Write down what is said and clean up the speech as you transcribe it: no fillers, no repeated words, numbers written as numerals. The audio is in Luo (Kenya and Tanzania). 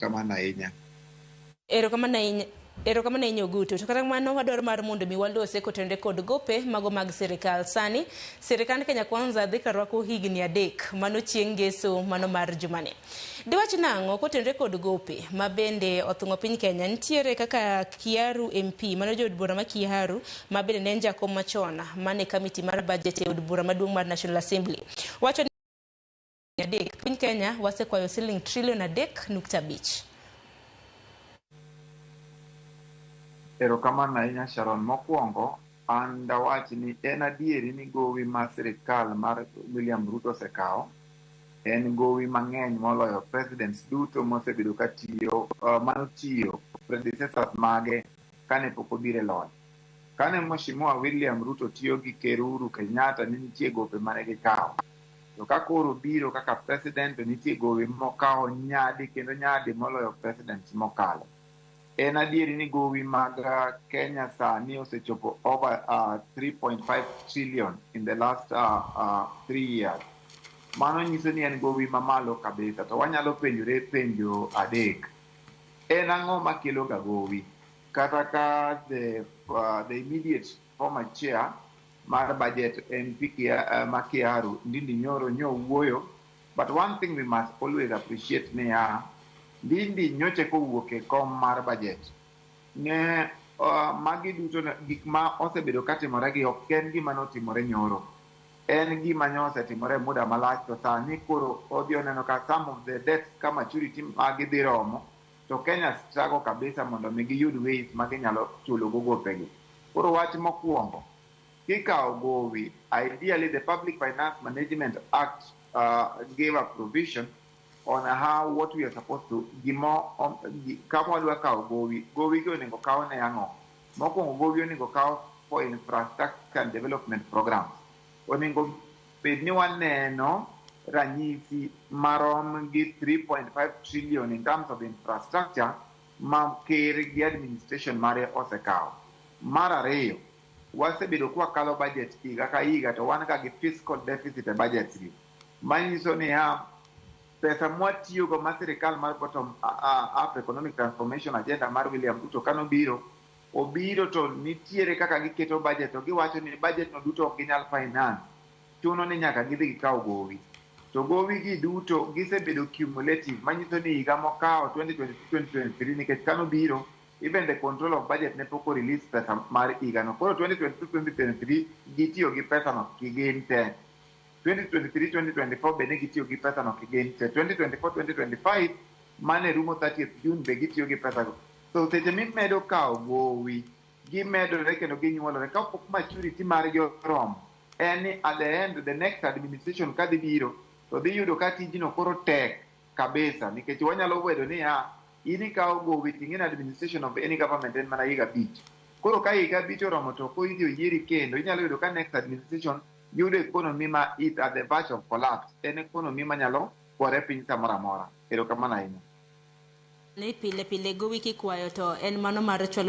Kamano ahinya. Erokamano ahinya. Erokamano ahinya Ogutu. To kata kamano wadwaro mar mondo mi walose kotenore kod gope mago mag sirikal. Sani sirikand Kenya Kwanza dhi ka rwako higni 3 mano chieng' ngeso mano mar jumani. Diwach nang'o kotenore kod gope ma bende othung'o piny Kenya? Nitiere kaka Kiaru MP mano jood bura ma Kiaru ma bende ne en jakom machon mane kamiti mar budget e od bura maduong' mar National Assembly. Wacho 3 piny Kenya wasekwayo siling trilion 3.5. Erokamano ahinya Sharon. Mokwongo, an dawach ni en adieri ni gowi ma sirikal mar William Ruto osekawo en gowi mang'eny moloyo presidents duto mosebedo ka tiyo, manotiyo predecessors mage kane pok obiro e loch. Kane Mheshimiwa William Ruto tiyo gi Ker Uhuru Kenyatta ne nitie gope mane gikawo. To ka koro obiro kaka president to nitie gowi mokawo nyadi kendo nyadi moloyo presidents mokalo. En adieri ni gowi mag Kenya sani osechopo over 3.5 trillion in the last 3 years. Mano nyiso ni en gowi mamalo kabisa. To wanyalo penjore penjo 3. En ang'o makelo ga gowi? Kata ka the immediate former chair mar budget MP ma Kiaru Ndindi Nyoro nyo wuoyo, but one thing we must always appreciate niya, Ndindi nyocha kowuok e kom mar budget ne magi duto gik ma osebedo katimore gi ok en gima notimore nyoro, en gima nyo osetimore muda malach, to sani koro odhi oneno ka some of the debts ka maturity magi dhi romo to Kenya struggle kabisa mondo mi giyud ways ma ginyalo chulo go gopegi. Koro wach mokwongo, kikawo gowi, ideally the Public Finance Management Act gave a provision on how what we are supposed to gimo kama wadwa kawo gowi, gowi gi onego kaw ne ang'o? Mokwongo gowi onego kaw for infrastructure and development programs. Onego bed ni waneno ranyisi marom gi 3.5 trillion in terms of infrastructure ma ker gi administration mare osekawo. Mar ariyo, wasebedo kwakalo budget higa ka higa to wan ga gi fiscal deficit e budgets gi. Manyiso niya, pesa mwatiyogo ma sirikal mar bottom up economic transformation agenda mar William Ruto kanobiro, obiro to nitiere kaka giketo budget to giwacho ni budget no duto ok ginyal finance. Chuno ni nyaka gidhi gikaw gowi. To gowi gi duto gisebedo cumulative, manyiso ni higa mokawo 2022-2023 nikech kanobiro even the control of budget ne pok o release pesa mar higa no. Koro 2022-2023 gitiyo gi pesa no kigin te. 2023-2024 be ne gitiyo gi pesa no kigin te. 2024-2025 mane rumo 30th June be gitiyo gi pesa go. So seche mimedo kawo gowi, gimedore kendo ginyuolore. Kapok maturity margi oromo, en ni at the end the next administration kadhi biro to dhi yudo ka tijno koro tek kabisa, nikech wanyalo wedo niya, in ikawo gowi ting'e ni administration of any government en mana higa 5. Koro ka higa 5 oromo to koro idhi oyieri kendo, inyalo yudo ka next administration yudo economy ma is at the verge of collapse. En economy manyalo gore piny samoro amora. Erokamano ahinya. Ni pile pile gowi kikwayo to en mano mar chwalo